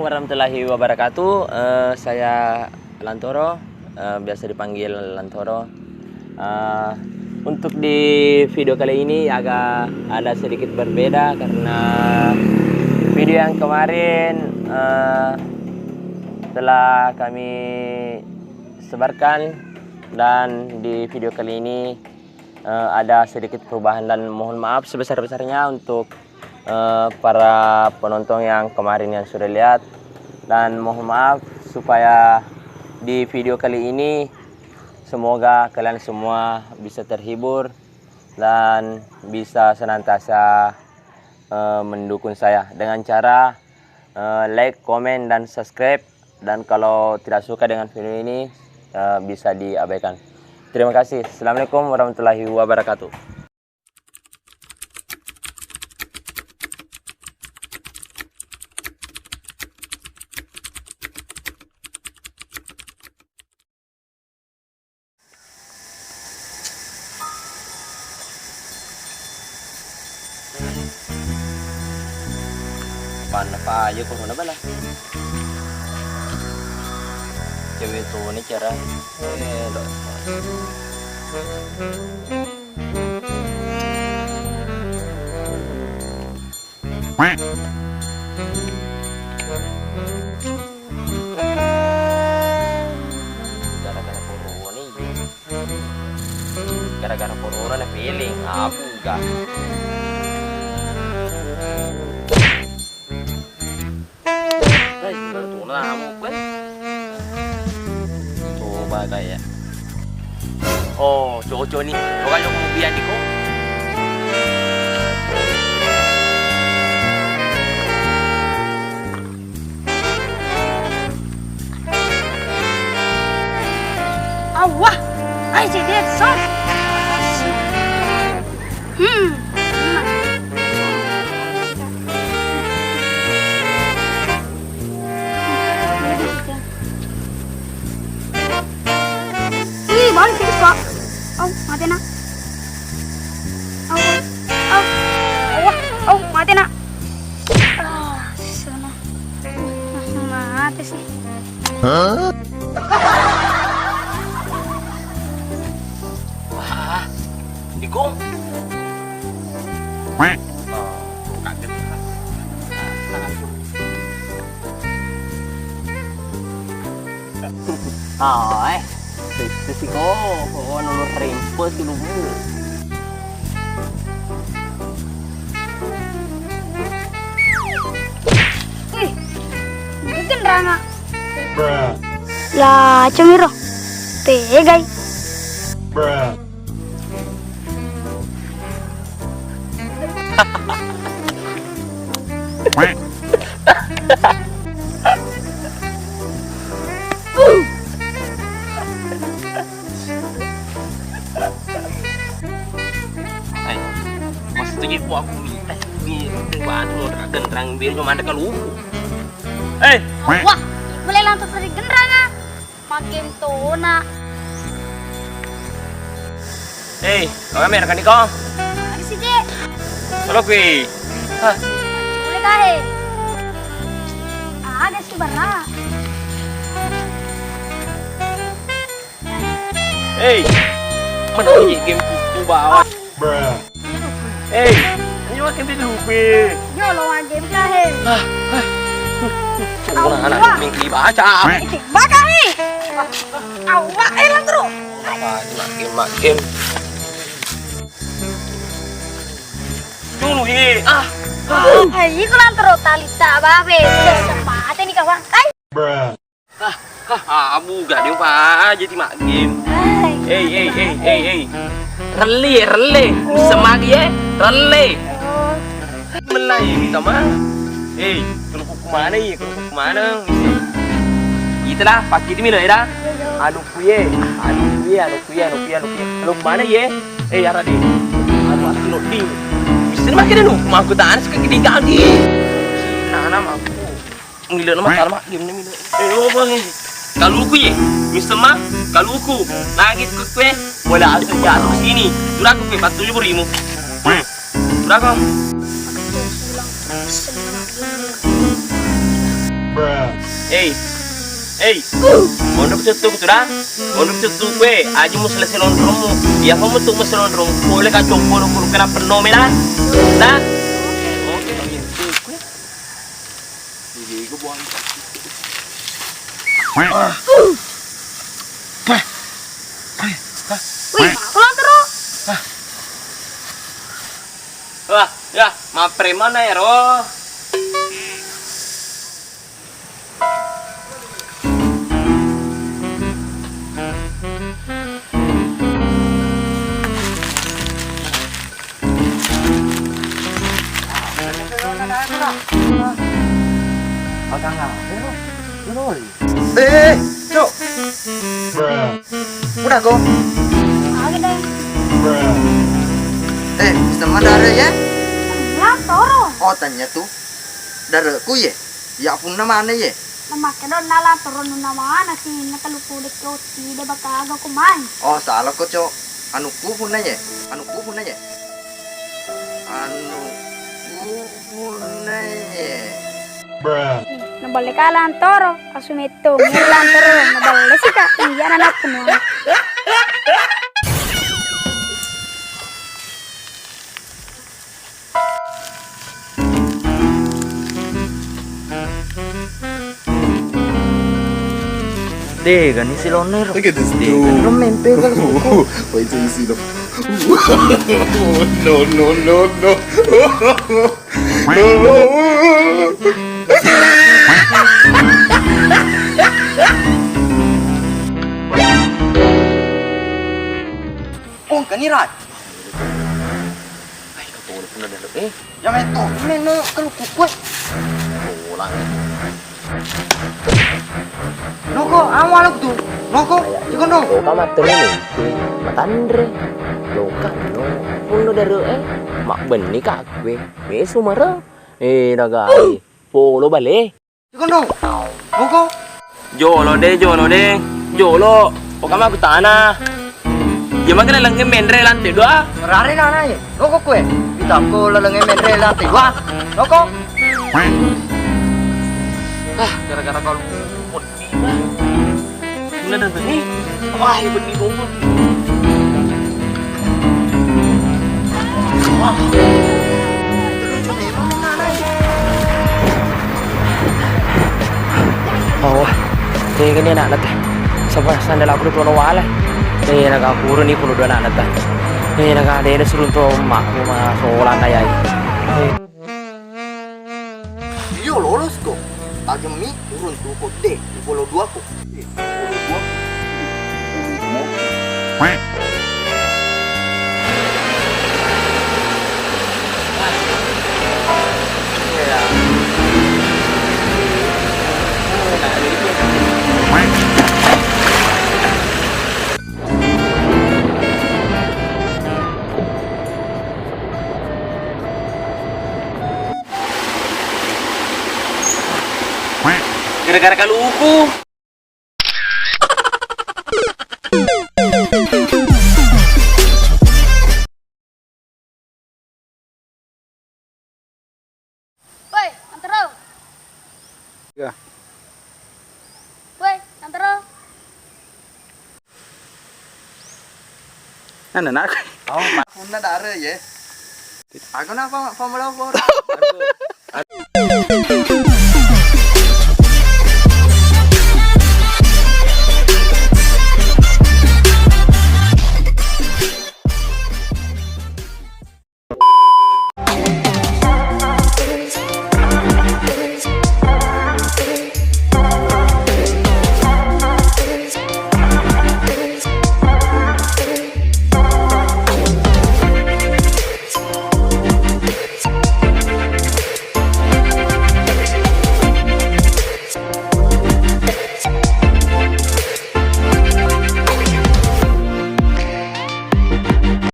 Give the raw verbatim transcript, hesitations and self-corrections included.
Warahmatullahi wabarakatuh. Eh, saya Lantoro, eh, biasa dipanggil Lantoro. Eh, untuk di video kali ini agak ada sedikit berbeda karena video yang kemarin, eh, telah kami sebarkan, dan di video kali ini, eh, ada sedikit perubahan dan mohon maaf sebesar-besarnya untuk, eh, para penonton yang kemarin yang sudah lihat, dan mohon maaf supaya di video kali ini semoga kalian semua bisa terhibur dan bisa senantiasa, eh, mendukung saya dengan cara, eh, like, komen, dan subscribe. Dan kalau tidak suka dengan video ini, eh, bisa diabaikan. Terima kasih. Assalamualaikum warahmatullahi wabarakatuh. Panna pa aja corona bala. Cewek tuh ini cara. Eh, lo. Gara-gara corona nih. Gara-gara corona nih feeling abu ga. Eh, baru tuh namu, eh. Coba kayak. Oh, cocok nih. Coba yuk kemudian nih kok. Awah, ai jadi son. Hmm. Ih, balik terus, Pak. Au, mati na. Au, au, au, au, mati na. Ah, sono. Mati sih. Wah, Iko. Oh, kaget. Ah, eh. Itu sih kok, kok nulu rempo sih lu. Ih, bukan ranga. Lah, cemiro. Tegai. Eh, maksudnya kok aku ni, eh, ni, ni batu, genrang biar cuma ada kaluku. Eh, wah, boleh langsung dari genrang ah. Makin tona. Eh, kau merah kan kau? Ada sih, Cek. Kalau kui. Hah? Boleh kah, eh? Ada sih, barang. Hei, mana lagi game itu bawa? Hei, ini makin di lupi. Yo, lo game kah, he? Ah, ah. Mana anak mingki baca? Baca, he. Awak, eh, lah, terus. Apa, makin, makin. Dulu, he. Ah. Ayo, kurang terus tali tak babe. Sempat ini kawan. Hai. Hah, hah, abu gak dia apa aja ti mak game. Hai. Eh, eh, eh, eh, eh. Rele, rele. Semagi eh. Rele. Oh. Melai kita mah. Eh, kerupuk mana ye? Kerupuk mana? Itulah, pakai itu milo ya dah. Anu kuye, anu kuye, anu kuye, anu kuye, anu kuye. Lu mana ye? Eh, ya tadi. Anu aku lo di. Bisa makin anu, mau aku tahan sekali di kaki. Nah, nama aku. Milo nama tarma game ni milo. Eh, oh, bang, eh. Kaluku ye, Mister Ma, kaluku. Lagi ku kue, boleh asal jatuh sini. Duraku kue, patuju berimu. Duraku. Ei, ei, monro cuttu kutu da, monro cuttu kue, aja mu selesai lonrongmu, iya kamu tu selesai lonrong, boleh ka coba lu kena penuh mela, da. Oke, oke, oke. Iya, iya, gua buang. Wih, aku lantur. Wah, ya, mapremana ya, Ro? Eh, eh, Cuk. Udah, Go. Aga deh. Eh, bisa madare ya? Lah, toro. Oh, tanya tuh. Dare ku ye? Ya punna mana ye? Namake do nala toro nuna mana sih, nakaluku dek roti, de baka aga ku mai. Oh, salah ko, Cok. Anukku punna ye. Anukku punna ye. Anukku punna ye. Naballe ka lantoro, asu metto, lantoro, naballe sika, iya na nappuno. Dega ni silonne ro. Look at this dude. Dega ni lo mempe kalau kuku. Wait till you see the. No, no, no, no. Ongkani rat. Ai, katolo punna dalo, eh. Ya metto, meno kaluku kue. Bolang. Noko, awal tu. Noko, iko no. Loka matteru ni. Matanre. Loka no. Punna daro, eh. Mabbenni ka kue. Mesu mara. Eh, nagai. Polo bale. Iko no. Moko. Jolo de, jolo de. Jolo. Oka makkutana. Iya maka lalengnge menre lantai dua. Rare nana ye. Moko kue. Bitako lalengnge menre lantai dua. Moko. Ah, gara-gara kau. Bener dah, Bang. Wah, iya bener, Bang. Wah. Lucu memang, Nana. Oh, wah. Tega ni anak-anak teh. Sapa sandal aku di Pulau Wala. Eh, naga aku ni puluh dua anak-anak teh. Eh, naga ada yang suruh untuk emak, aku mah sekolah naya. Eh. Iyo, lolosko. Tajemmi uruntuko de, upolo duako. Gara-gara kaluku. Woi, antero. Ya. Woi, antero. Nana nak. Oh, ma-, punna dare ye. Aku napa, Mak, pamula pora?